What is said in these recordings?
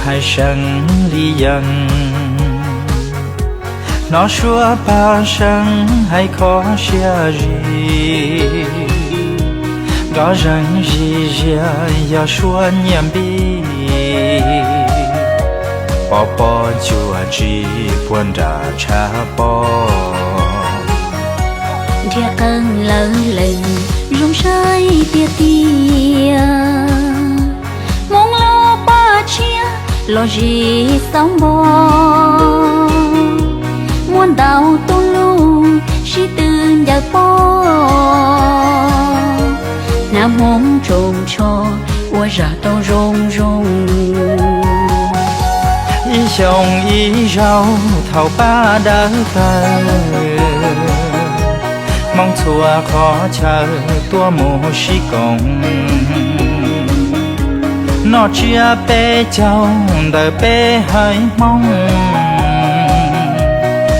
hais seev li yees, hnov suab paj seeb hais kho siab zim, nrov zeeg zim ziab yog suab nyiaj npib, pov pob cuam tsis puag nram tshav pob. Nrhiav qee lawv lees zoo saib tiag tiag, Hmoob lub paj tshiab los zis xauv npo, muaj ntau tub lug sib tw ncaws pob, hnav Hmoob tsoos tsho ua zag tau zoo zoo. Ib xyoos ib zaug thaum paj dawb tawg, Hmoob txhua qhov chaw tuaj mus sib koom, noj tsiab peb caug ntawm peb haiv Hmoob,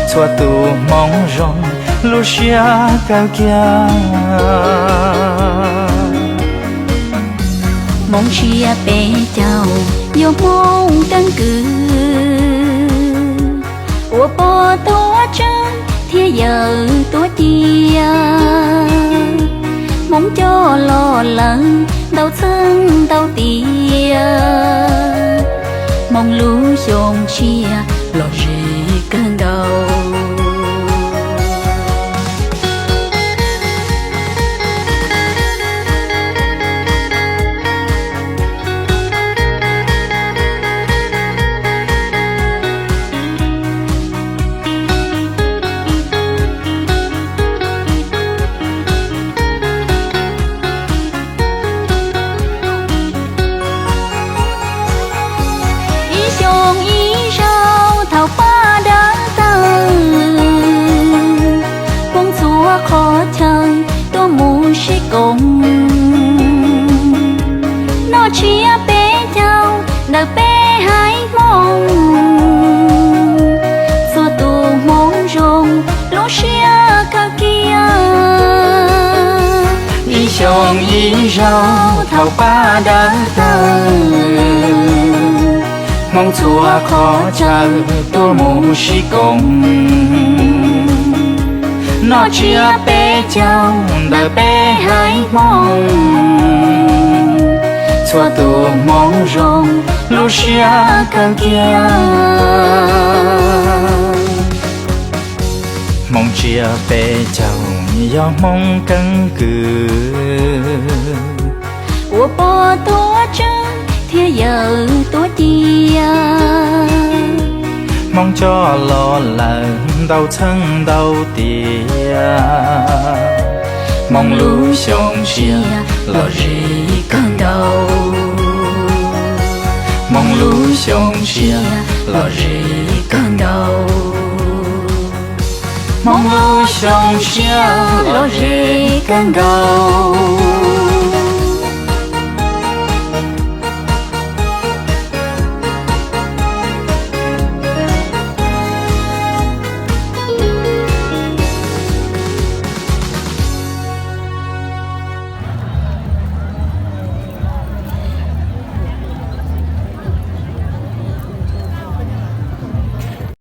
txhua tus Hmoob zoo lub siab kawg kiag. Hmoob tsiab peb caug yog Hmoob keeb kwm, ua pov tuav tswb thiab yawm tuav ciam, Hmoob coj los lawm ntau txheej ntau tiam, Hmoob lub xyoo tshiab los zis kawg nkaus. Ib xyoos ib zaug thaum paj dawb tawg, Hmoob txhua qhov chaw tuaj mus sib koom, noj tsiab peb caug ntawm peb haiv Hmoob, txhua tus Hmoob zoo lub siab kawg kiag. Ib xyoos ib zaug thaum paj dawb tawg, Hmoob txhua qhov chaw tuaj mus sib koom, noj tsiab peb caug ntawm peb haiv Hmoob, txhua tus Hmoob zoo lub siab kawg kiag. Hmoob tsiab peb caug yog Hmoob keeb kwm, ua pov tuav tswb thiab yawm tuav ciam, Hmoob coj los lawm ntau txheej ntau tiam, Hmoob lub xyoo tshiab los zis kawg nkaus, Hmoob lub xyoo tshiab los zis kawg nkaus, Hmoob lub xyoo tshiab los zis kawg nkaus.